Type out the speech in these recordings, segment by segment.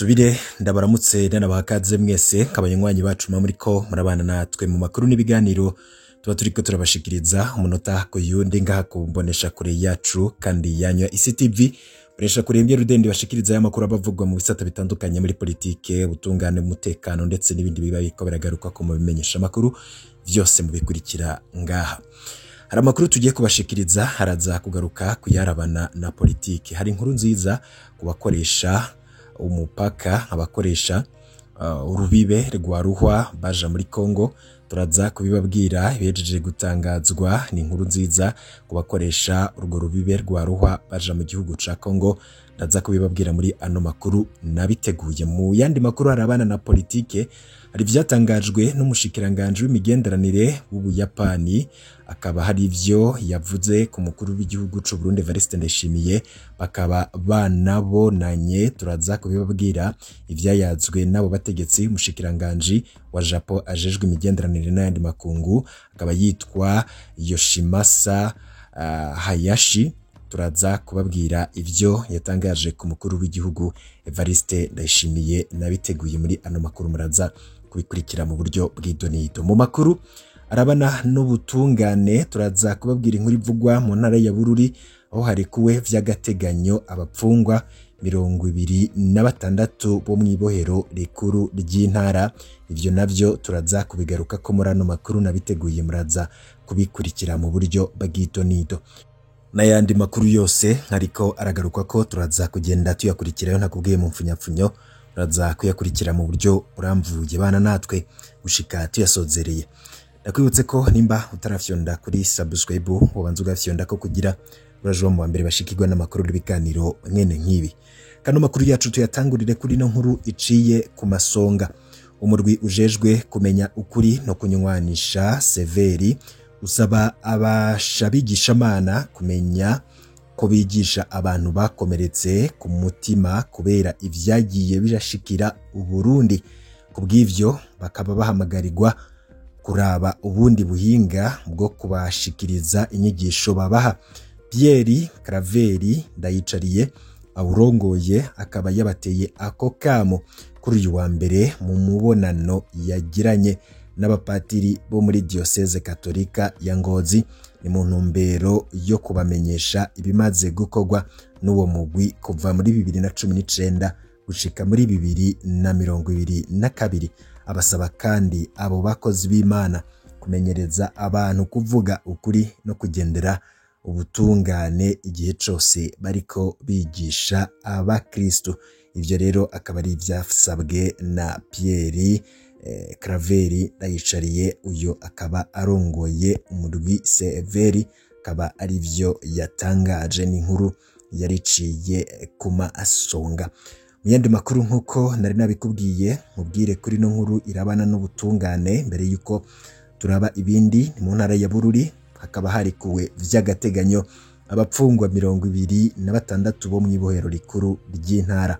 Nsubire ndabaramutse ndanabahakaze mwese kabanywanyi bacu muriko murabana natwe mu makuru n'ibiganiro tuba turiko turabashikiriza umunota ku yundi ngaha ku mbonesha kure yacu kandi yanyu ya ICTV. Bonesha kure mbye rudende bashikiriza y'amakuru abavugwa mu bisata bitandukanye muri politike, ubutungane, umutekano ndetse n'ibindi biba biriko biragaruka ko mu bimenyesha makuru vyose mubikurikira ngaha. Hari amakuru tugiye kubashikiriza haraza kugaruka kuyarabana na politike. Hari inkuru nziza kubakoresha umupaka, abakoresha urubibe rwa Ruhwa baja muri Kongo, turaza kubibabwira ibihejeje gutangazwa. Ni inkuru nziza kubakoresha urwo rubibe rwa Ruhwa baja mu gihugu ca Kongo, ndaza kubibabwira muri ano makuru nabiteguye. Mu yandi makuru harabana na politike, hari ivyatangajwe n'umushikiranganje w'imigenderanire w'Ubuyapani, akaba hari ivyo yavuze ku mukuru w'igihugu c'u Burundi Evariste Ndayishimiye, bakaba banabonanye. Turaza kubibabwira ivyayazwe n'abo bategetsi. Umushikiranganje wa Japon ajejwe imigenderanire n'ayandi makungu akaba yitwa Yoshimasa Hayashi. Turaza kubabwira ivyo yatangaje ku mukuru w'igihugu Evariste Ndayishimiye, nabiteguye muri ano makuru, muraza kubikurikira mu buryo bw'idonido. Mu makuru arabana n'ubutungane turaza kubabwira inkuru ivugwa mu ntara ya Bururi, aho harekuwe vy'agateganyo abapfungwa 26 bo mw'ibohero rikuru ry'intara. Ivyo navyo turaza kubigaruka ko muri ano makuru nabiteguye, muraza kubikurikira mu buryo bw'idonido. N'ayandi makuru yose ariko aragaruka ko turaza kugenda tuyakurikirayo, ntakubwiye mu mfunyapfunyo, turaza kuyakurikira mu buryo buramvuye. Bana natwe gushika tuyasozereye. Ndakwibutse ko nimba utarafyonda kuri subscribe ubanza ugafyonda ko kugira uraje mu mbere bashikirwa n'amakuru n'ibiganiro mwene nk'ibi. Kano makuru yacu tuyatangurire kuri no nkuru iciye ku masonga. Umurwi ujejwe kumenya ukuri no kunywanisha Severi usaba abashabigishamana kumenya ko bigisha abantu bakomeretse ku mutima kubera ivyagiye birashikira Uburundi. Kubw'ivyo bakaba bahamagarirwa kuraba ubundi buhinga bwo kubashikiriza inyigisho babaha. Pierre Craveri Ndayicariye awurongoye akaba yabateye ako kamo kuri uyu wa mbere mu mubonano yagiranye n'abapatiri bo muri Diocese Katolika ya Ngozi, ni mu ntumbero yo kubamenyesha ibimaze gukorwa n'uwo mugwi kuva muri 2019 gushika muri 2022. Abasaba kandi abo bakozi b'Imana kumenyereza abantu kuvuga ukuri no kugendera ubutungane igihe cose bariko bigisha abakristo. Ivyo rero akaba ari ivyasabwe na Pierre Craveri Ndayicariye, uyo akaba arongoye umurwi Severi, akaba ari vyo yatangaje. N'inkuru yariciye kuma asonga. Mu yandi makuru nkuko nari nabikubwiye, mubwire kuri no nkuru irabana n'ubutungane mbere yuko turaba ibindi. Mu ntara ya Bururi hakaba harekuwe vy'agateganyo abapfungwa 26 bo mw'ibohero rikuru ry'intara,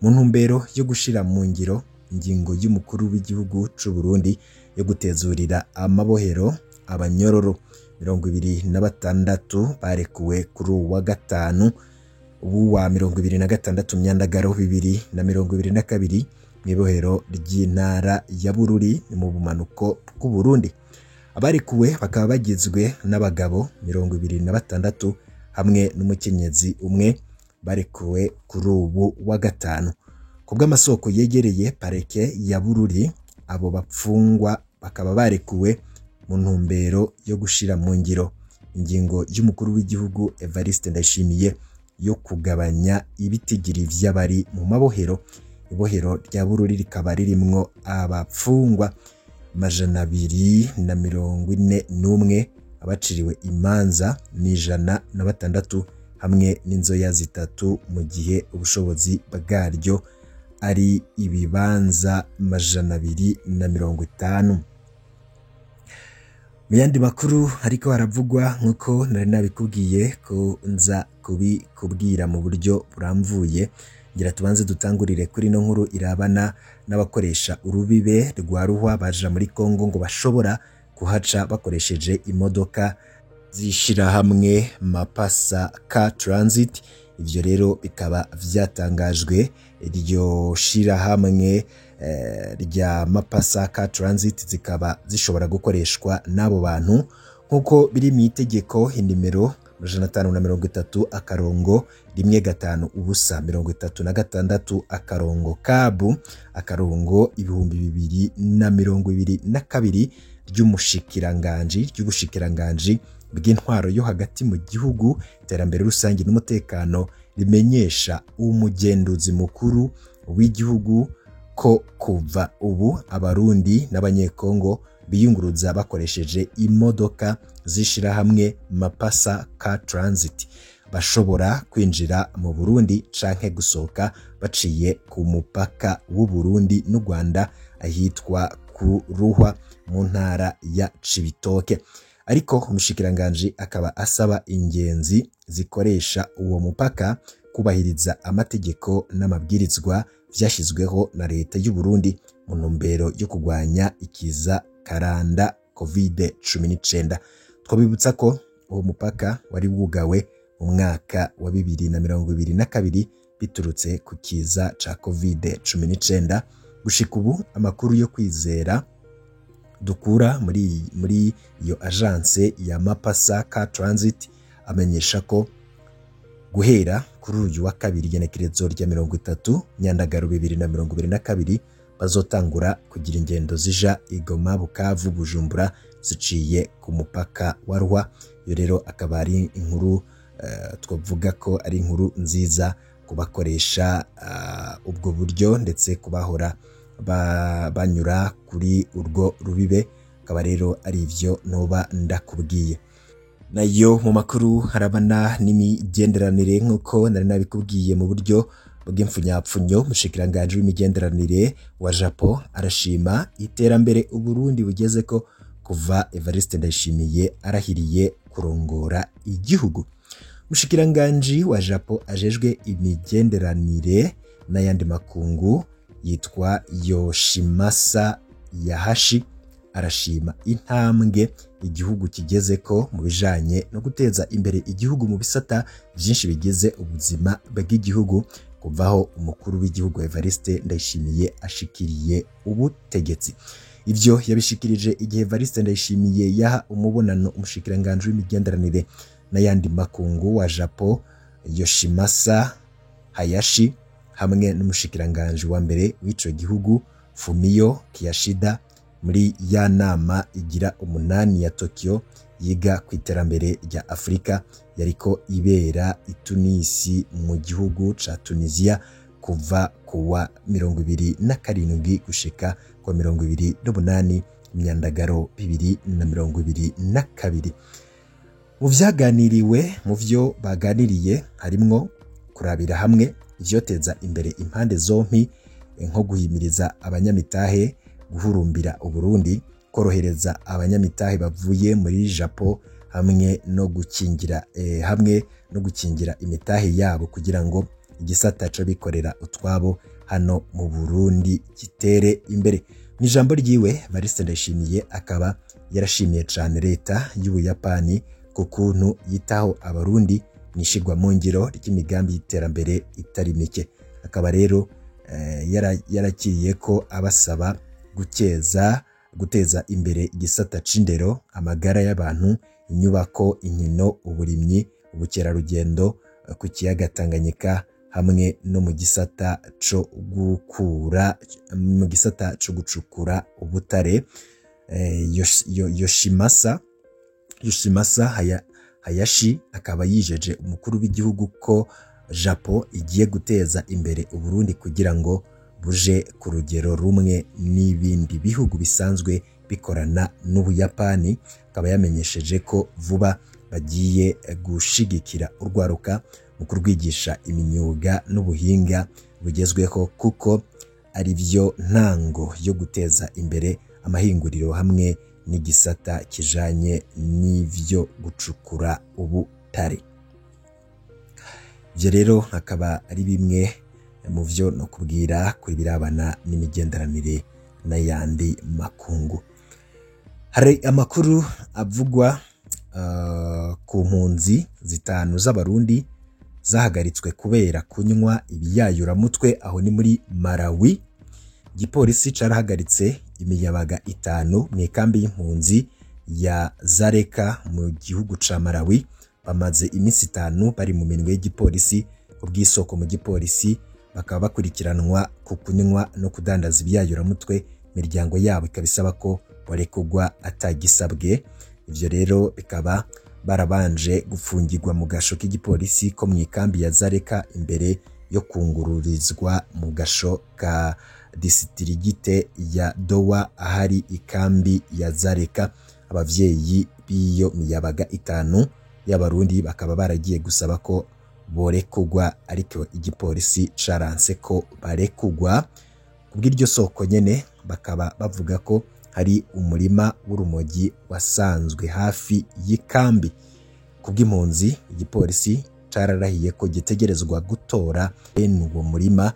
mu ntumbero yo gushira mu ngiro ingingo y'umukuru w'igihugu c'u Burundi yo gutezurira amabohero abanyororo. 26 barekuwe kuri uwa gatanu uwa 26 Myandagaro 2022 mw'ibohero ry'intara ya Bururi mu bumanuko bw'u Burundi. Abarekuwe bakaba bagizwe n'abagabo 26 hamwe n'umukenyezi umwe, barekuwe kuri ubu wa gatanu. Kubw'amasoko yegereye pareke ya Bururi, abo bapfungwa bakaba barekuwe mu ntumbero yo gushira mu ngiro ingingo y'umukuru w'igihugu Evariste Ndayishimiye yo kugabanya ibitigiri vy'abari mu mabohero. Ibohero rya Bururi rikaba ririmwo abapfungwa 241, abaciriwe imanza ni 106 hamwe n'inzoya 3, mu gihe ubushobozi bwaryo ari ibibanza 250. Mu yandi makuru ariko haravugwa nkuko nari nabikubwiye ko nza kubikubwira mu buryo buramvuye, ngira tubanze dutangurire kuri no nkuru irabana n'abakoresha urubibe rwa Ruhwa baja muri Kongo ngo bashobora kuhaca bakoresheje imodoka zishirahamwe Mapasa Car Transit. Ivyo rero bikaba vyatangajwe iryo shirahamwe rya Mapasa Car Transit, zikaba zishobora gukoreshwa n'abo bantu nk'uko biri mu itegeko inimero 530 akarongo 1 5 0 36 akarongo kabu akarongo 2022 ry'umushikiranganji bw'intwaro yo hagati mu gihugu, iterambere rusange n'umutekano, rimenyesha umugenduzi mukuru w'igihugu ko kuva ubu Abarundi n'Abanyekongo biyunguruza bakoresheje imodoka z'ishirahamwe Mapasa Car Transit bashobora kwinjira mu Burundi canke gusohoka baciye ku mupaka w'u Burundi n'u Rwanda ahitwa ku Ruhwa mu ntara ya Cibitoke. Ariko umushikiranganji akaba asaba ingenzi zikoresha uwo mupaka kubahiriza amategeko n'amabwirizwa vyashyizweho na leta y'u Burundi mu ntumbero yo kurwanya ikiza karanda COVID-19. Twabibutsa ko uwo mupaka wari wugawe mu mwaka wa 2022 biturutse ku kiza ca COVID-19. Gushika ubu amakuru yo kwizera dukura muri iyo agence ya Mapasa Car Transit amenyesha ko guhera kuri uyu wa kabiri igenekerezo rya 30 Nyandagaro 2022 bazotangura kugira ingendo zija i Goma, Bukavu, Bujumbura ziciye ku mupaka wa Ruhwa. Iyo rero akaba ari inkuru twavuga ko ari inkuru nziza kubakoresha ubwo buryo ndetse kubahora banyura kuri urwo rubibe, akaba rero ari ivyo noba ndakubwiye. Nayo mu makuru harabana n'imigenderanire nk'uko nari nabikubwiye mu buryo bw'imfunyapfunyo, umushikiranganji w'imigenderanire wa Japon arashima iterambere Uburundi bugeze ko kuva Evariste Ndayishimiye arahiriye kurongora igihugu. Umushikiranganji wa Japon ajejwe imigenderanire n'ayandi makungu yitwa Yoshimasa Yahashi arashima intambwe igihugu kigeze ko mu bijanye no guteza imbere igihugu mu bisata byinshi bigize ubuzima bw'igihugu kuvaho umukuru w'igihugu Evariste Ndayishimiye ashikiriye ubutegetsi. Ivyo yabishikirije igihe Evariste Ndayishimiye yaha umubonano umushikiranganji w'imigenderanire n'ayandi makungu wa Japon Yoshimasa Hayashi hamwe n'umushikiranganji wa mbere w'ico gihugu Fumio Kishida muri ya nama igira 8 ya Tokyo yiga ku iterambere rya Afrika yariko ibera i Tunisi mu gihugu ca Tunisia kuva kuwa 27 gushika kuwa 28 Myandagaro 2022. Mu vyaganiriwe, mu vyo baganiriye harimwo kurabira hamwe ivyoteza imbere impande zompi nko guhimiriza abanyamitahe guhurumbira Uburundi, korohereza abanyamitahe bavuye muri Japon hamwe no gukingira imitahe yabo kugira ngo igisata co bikorera utwabo hano mu Burundi gitere imbere. Mu ijambo ryiwe Evariste Ndayishimiye akaba yarashimiye cane leta y'Ubuyapani ku kuntu yitaho Abarundi mwishigwa mu ngiro ry'imigambi y'iterambere itari mike. Akaba rero yarakiriye ko abasaba guteza imbere igisata c'indero, amagara y'abantu, inyubako, inkino, uburimyi, ubukerarugendo ku kiyaga Tanganyika hamwe no mu gisata co gukura mu gisata co gucukura ubutare. Yoshimasa Hayashi akaba yijeje umukuru w'igihugu ko Japon igiye guteza imbere Uburundi kugira ngo buje ku rugero rumwe n'ibindi bihugu bisanzwe bikorana n'Ubuyapani. Akaba yamenyesheje ko vuba bagiye gushigikira urwaruka mu kurwigisha imyuga n'ubuhinga bugezweho kuko ari byo ntango yo guteza imbere amahinguriro hamwe n'igisata kijanye n'ivyo gucukura ubutare. Ivyo rero akaba ari bimwe mu vyo no kubwira kuri birabana n'imigenderanire n'ayandi makungu. Hari amakuru avugwa ku mpunzi zitanu z'Abarundi zahagaritswe kubera kunywa ibiyayuramutwe, aho ni muri Malawi. Igipolisi carahagaritse imiyabaga 5 mu ikambi y'impunzi ya Zareka mu gihugu ca Malawi. Bamaze iminsi 5 bari mu minwe y'igipolisi. Ubwisoko mu gipolisi bakaba bakurikiranwa ku kunywa no kudandaza ibiyayuramutwe, imiryango yabo ikaba isaba ko barekugwa atagisabwe. Ivyo rero bikaba barabanje gufungirwa mu gasho k'igipolisi ko mu ikambi ya Zareka imbere yo kungururizwa mu gasho ka disitirigite ya Dowa ahari ikambi ya Zareka. Abavyeyi b'iyo miyabaga 5 y'abarundi bakaba baragiye gusaba ko borekugwa, ariko igipolisi caranse ko barekugwa. Kubw'iryo soko nyene bakaba bavuga ko hari umurima w'urumogi wasanzwe hafi y'ikambi. Kubw'impunzi, igipolisi cararahiye ko gitegerezwa gutora bene uwo murima.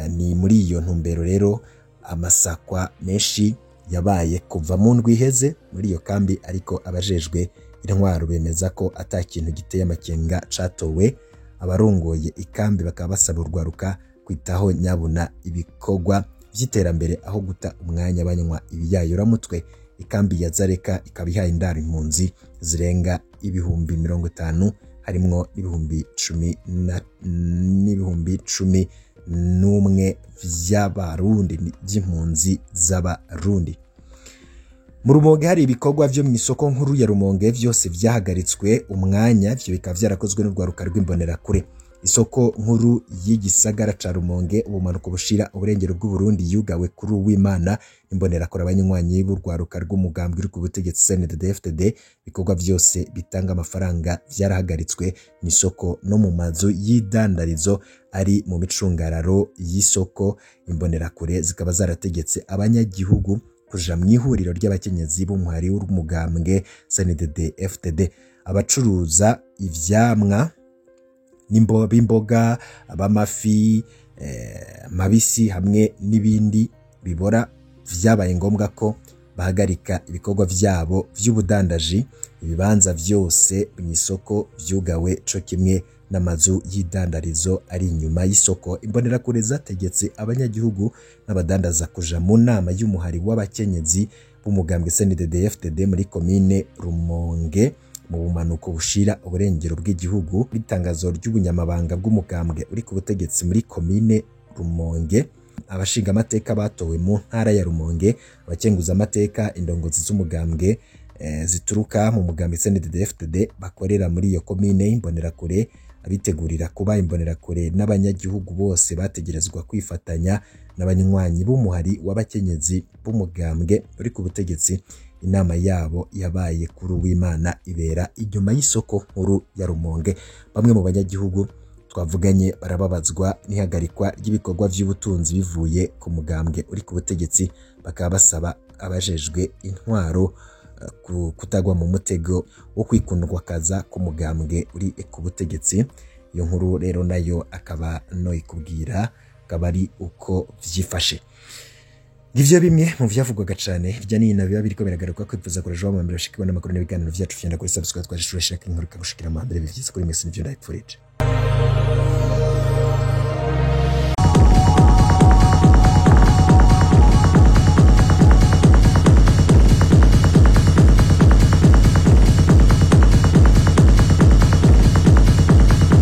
Ni muri iyo ntumbero rero amasakwa menshi yabaye kuva mu ndwi iheze muri iyo kambi, ariko abajejwe intwaro bemeza ko ata kintu giteye amakenga catowe. Abarongoye ikambi bakaba basaba urwaruka kwitaho nyabuna ibikorwa vy'iterambere aho guta umwanya banywa ibiyayuramutwe. Ikambi ya Zareka ikaba ihaye indaro impunzi zirenga 50,000, harimwo 11,000 vy'abarundi, vy'impunzi z'abarundi. Mu Rumonge hari ibikorwa vyo mu isoko nkuru ya Rumonge vyose vyahagaritswe umwanya, ivyo bikaba vyarakozwe n'urwaruka rw'imbonerakure. Isoko nkuru y'igisagara ca Rumonge, ubumanuko bushira uburengero bw'Uburundi, yugawe kuri Uwimana imbonerakure abanywanyi b'urwaruka rw'umugambwe uri ku butegetsi CNDD-FDD. Ibikorwa vyose bitanga amafaranga vyarahagaritswe mu isoko no mu mazu y'idandarizo ari mu micungararo y'isoko. Imbonerakure zikaba zarategetse abanyagihugu kuja mu ihuriro ry'abakenyezi b'umuhari w'umugambwe CNDD-FDD. Abacuruza ivyamwa b'imboga, ab'amafi mabisi hamwe n'ibindi bibora vyabaye ngombwa ko bahagarika ibikorwa vyabo vy'ubudandaji. Ibibanza vyose mu isoko vyugawe co kimwe n'amazu y'idandarizo ari inyuma y'isoko. Imbonerakure zategetse abanyagihugu n'abadandaza kuja mu nama y'umuhari w'abakenyezi b'umugambwe CNDD-FDD muri komine Rumonge mu bumanuko bushira uburengero bw'igihugu. Itangazo ry'ubunyamabanga bw'umugambwe uri ku butegetsi muri komine Rumonge, abashinga amateka batowe mu ntara ya Rumonge, abakenguza amateka, indongozi z'umugambwe zituruka mu mugambwe CNDD-FDD bakorera muri iyo komine, imbonerakure, abitegurira kuba imbonerakure n'abanyagihugu bose bategerezwa kwifatanya n'abanywanyi b'umuhari w'abakenyezi b'umugambwe uri ku butegetsi. Inama yabo yabaye kuri Uwimana ibera inyuma y'isoko nkuru ya Rumonge. Bamwe mu banyagihugu twavuganye barababazwa n'ihagarikwa ry'ibikorwa vy'ubutunzi bivuye ku mugambwe uri ku butegetsi, bakaba basaba abajejwe intwaro kutagwa mu mutego wo kwikundwakaza ku mugambwe uri ku butegetsi. Iyo nkuru rero nayo akaba noyikubwira, akaba ari uko vyifashe. Ngivyo bimwe mu vyavugwaga cane hirya n'ino biba biriko biragaruka. Kwifuza kurejo wa mbere bashikirwa n'amakuru n'ibiganiro vyacu, vyenda kuri subscribe, twashishura shaka inkuru ikagushikira mu mbere. Bivyiza kuri mwese, nivyo ndabipfurije.